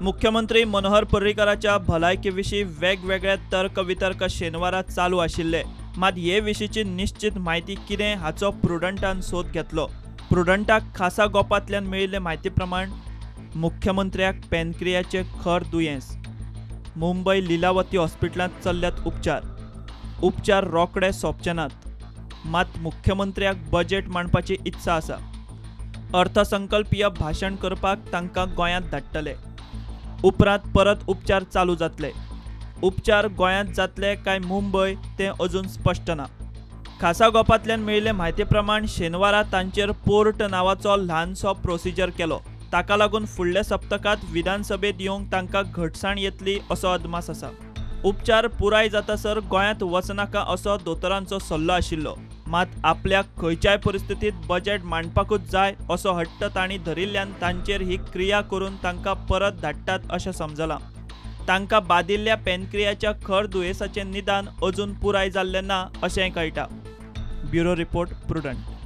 मुख्यमंत्री मनोहर पर्रीकाराच्या भलायके विशीं वेगवेगळे तर्क वितर्क शेनवारा चालू आशिल्ले. मात हे विशींची निश्चित म्हायती कितें हाचो प्रुडंटान सोद घेतलो. प्रुडंटाक खासा गोपांतल्यान मेळिल्ले म्हायती प्रमाण मुख्यमंत्र्याक पॅनक्रियाचें खर दुयेंस. मुंबय लिलावती हॉस्पिटलांत चल्ल्यात उपचार. उपचार रोखडे सोंपचे नात. मात मुख्यमंत्र्याक बजेट मांडपाची इत्सा आसा. अर्थसंकल्पीय भाशण करपाक तांकां गोंयांत धाडटले. उपरांत परत उपचार चालू जातले. उपचार गोंयांत जातले काय मुंबय तें अजून स्पश्ट ना. खासा गोपांतल्यान मेळिल्ले म्हायती प्रमाण शेनवारा तांचेर पोर्ट नांवाचो ल्हानसो प्रोसिजर केलो. ताका लागून फुडल्या सप्तकांत विधानसभेत येवंक तांकां घटसाण येतली असो अदमास आसा. उपचार पुराय जातासर गोंयांत वचनाका असो दोतोरांचो सल्लो आशिल्लो. मात आपल्याक खंयच्याय परिस्थितींत बजेट मांडपाकूच जाय असो हट्ट तांणी धरिल्ल्यान तांचेर ही क्रिया करून तांकां परत धाडटात अशें समजलां. तांकां बादिल्ल्या पॅनक्रियाच्या खर दुयेंसाचें निदान अजून पुराय जाल्लें ना अशेंय कळटा. Bureau report, Prudent.